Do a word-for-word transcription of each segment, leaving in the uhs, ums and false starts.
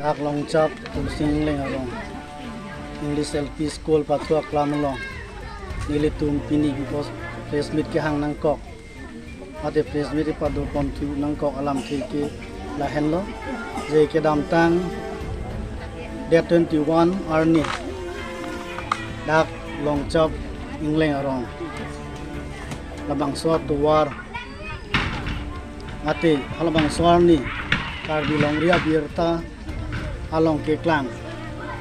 Dak Longchap Tulsi Engleng arong English L P School pathu aklam along nelitum pini before press meet kehang nangkok, ate press meet pado ponthu nangkok alamthe ke lahenlo, je kedamtang date twenty-one arni dak Longchap Engleng arong labangso atovar, ate halabangso arni Karbi Longri Abirta along keklang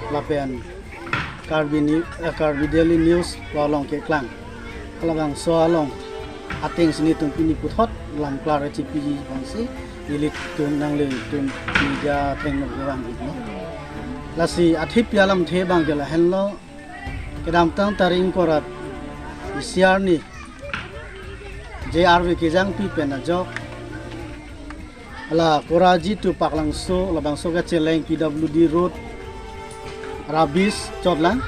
lapen Karbi Ni-, eh, Karbi Daily News along keklang, halabangso along ateng si nelitum pini puthot lamklar chipiji abangsi nelitum nanglitum media athengno kurang ikno. Lasi athe pi alamthe abang ke lahenlo, kedamtang tarik ingkoi ra isi arni J R V kejangpi pen ajok, la Koraji to Paklangso labangso kacheleng P W D road rubbish chotlang.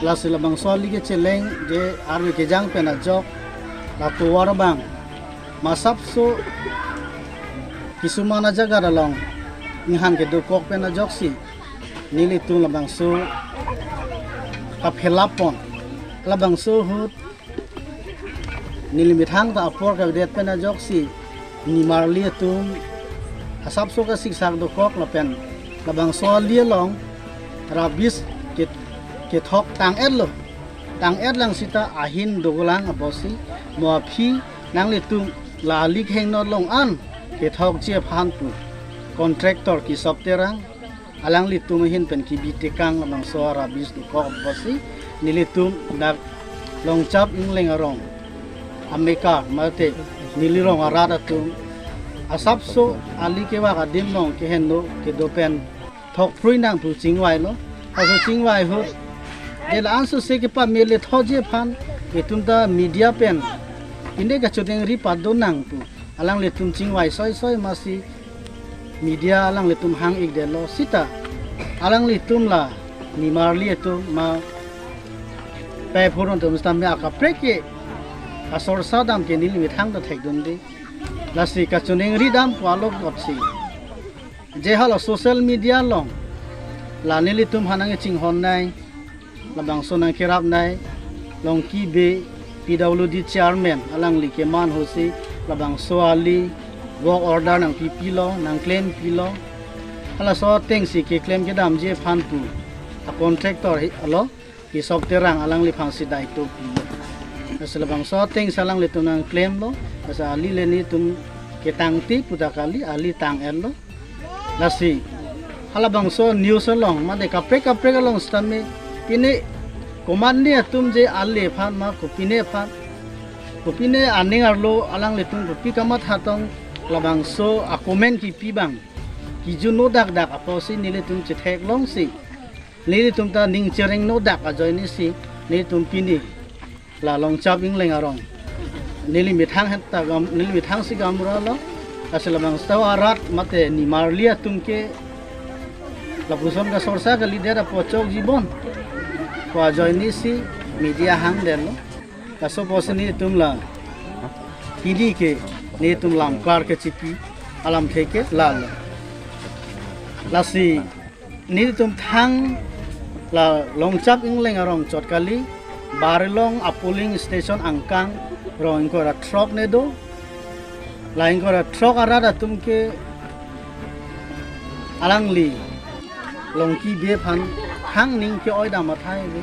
Lasi labangso ali kacheleng J R V kejang pen ajok la tovar abang ma asapso kisuman ajaga along inghan kedokok pen ajoksi nelitum labangso kaphelap pon. Labangso ahut neli methang ta apor kavedet pen ajoksi nimarli atum asapso kasiksak dokok lapen labangso ali along rubbish ke-, kethok tang-etlo. Tang-etlang seta ahin dolang apotsi mo aphi nanglitum la ali kehingno along an kethokji aphan pu contractor Kisop Terang alanglitum ahin pen kebi tekang labangso rubbish dokok apotsi nelitum dak Longchap Engleng arong amekar mate neli rong arat atum asapso ali kevak adim along keheno kedo pen thokphrui nang pu chingvailo. Laso chingvai ahut de la-an sose kepamele thokji aphan itum ta media pen pine kachoningri pado nang pu alanglitum chingvai soisoi masi media alanglitum hang-ikdetlo seta alanglitum la nimarli atum ma pei phuron atum seta me akaprek ke kasorsa dam ke neli methang ta thekdunde. Lasi kachoningri dam pu alok dotsi je hala social media along la nelitum aphan nangchinghon nai, labangso nangkerap nai, Longki Bey P W D chairman alangli keman ahutsi labangso ali work order nangpipilo, nangklempilo. Halaso ateng si keklem kedamji aphan pu a contractor hi alo Kisop Terang alangliphan si daito pilo. Lasi labangso ateng si alanglitum nangklemlo. Lasi ali le nelitum ketangte pu ta kali, ali tang-etlo. Lasi halabangso news along mate kaprek kaprek along sitame pine komatne atum je ali aphan ma kopine aphan, kopine aning arlo alanglitum kopi kamatha tong labangso a comment kipi abang kijun-o dakdak apotsi nelitum chetheklongsi nelitum ta ning chereng-no dak ajoinesi nelitum pini la Longchap Engleng arong neli methang het ta gam, neli methang si gamralo. Lasi labangso arat mate nimarli atum ke lapuson kasorsa kalidet apot chokji bon pu ajoinesi media hangdetlo. Laso apotsi nelitum la pini ke nelitum lamklar kechipi alamthe ke lalo. Lasi nelitum thang la Longchap Engleng arong chot kali, Barilong a polling station angkang rong ingkoi ra throk ne do. La ingkoi ra throk arat atum ke alangli Longki Bey aphan hang ning ke-oi dam athai ave.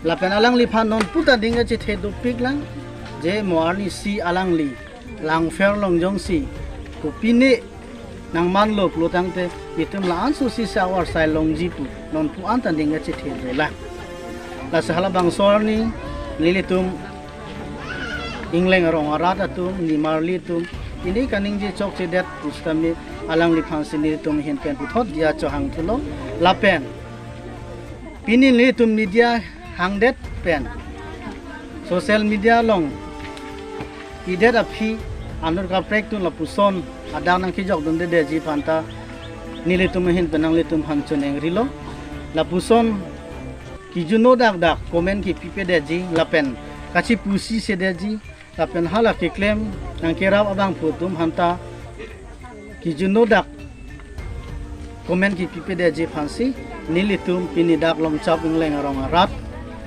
Lapen alangliphan nonpu ta ning kachethe dopiklang je mo arnisi alangli Langpher Longjong si kopine nangmanlo pulo tangte itum la-an sose si avar sai longji pu nonpu an ta ning kachethe dolang. Lasi halabangso arni nelitum Engleng arong arat atum nimarli atum pine kaningje chokchedet pu sitame alangliphan si nelitum ahin pen puthot diya chohangthulo. Lapen pini nelitum media hangdet pen social media along pidet aphi anur kaprek atum lapuson adak nangkejok dundedetji aphan ta nelitum ahin pen nanglitum aphan choningrilo. Lapuson kijun-o dakdak comment kipipedetji lapen kachipusi sedetji lapen hala keklem nangkerap abangphu atum aphanta kijun-o dak comment kipipedetji aphansi nelitum pini dak Longchap Ingleng arong arat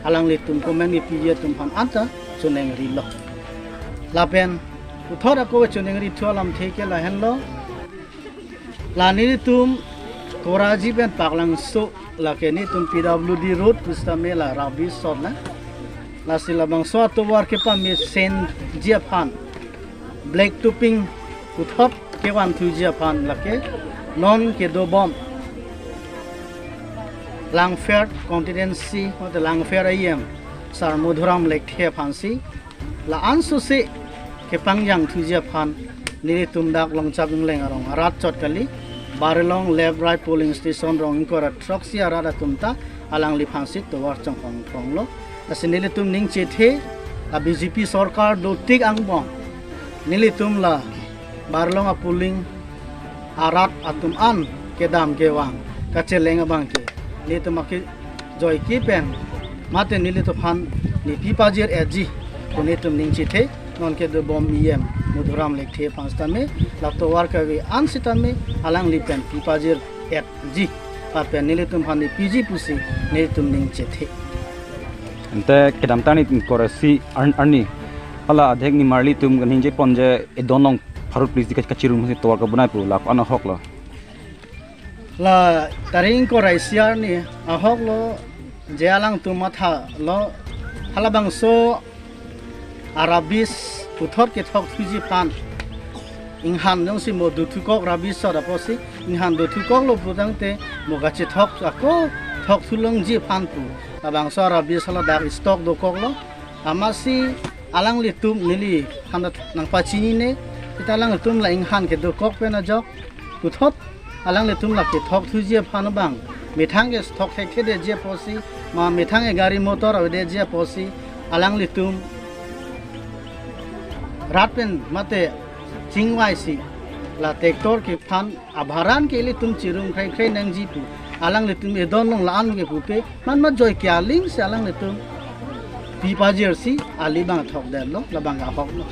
alanglitum comment kipiji atum aphan anta choningrilo. Lapen puthot ako choningri thu alamthe ke lahenlo. La nelitum Koraji pen Paklangso lake nelitum P W D road pusitame la rubbish sot na. Lasi labangso atovar kepamesenji aphan, black topping puthot kevanthuji aphan lake non kedobom Langpher constituency mate Langpher A M Sar Madhuram Lekthe aphansi la-an sose kepangjangthuji aphan nelitum dak Longchap Ingleng arong arat chot kali, Barlong left right polling station rong ingkoi ra throksi arat atum ta alangliphansi tovar chonghong kronglo. Lasi nelitum ning chethe, a B J P sorkar dotik angbong nelitum la Barlong a polling arat atum an kedam kevang kacheleng abang ke nelitum ake joike pen mate nelitum aphan ne pipajir-etji pu nelitum ning chethe. Non kedobom E M Madhuram Lekthe aphan sitame la tovar kave an sitame alangli pen pipajir-etji, lapen nelitum aphan ne piji pusi nelitum ning chethe. Ante kedamtang ni Koraji ar-, arni hala adhek nimarli atum kaningje ponje edon along pharo please di kachirum si tovar kabonai pu la ko-an ahoklo? La tarik ingkoi ra isi arni ahoklo, je alangtum mathalo, halabangso a rubbish puthot kethokthuji aphan, inghan jongsi mo dothukok rubbish sot apotsi inghan dothukoklo putangte mo kachethok ako thokthulongji aphan pu labangso a rubbish hala dak stock dokoklo. Amatsi alanglitum neliphan nangpachinine, seta alanglitum la inghan kedokok pen ajok puthot alanglitum la kethokthuji aphan abang, methang kethok thekthedetji apotsi, ma methang ke gari motor avedetji apotsi, alanglitum rat pen mate chingvaisi la tractor kephan abharan ke ilitum chirum khrekhre nangji pu alanglitum edon along la-an ke pupe, man ma joike alingsi alanglitum pipajirsi ali abang thokdetlo, labang ahoklo.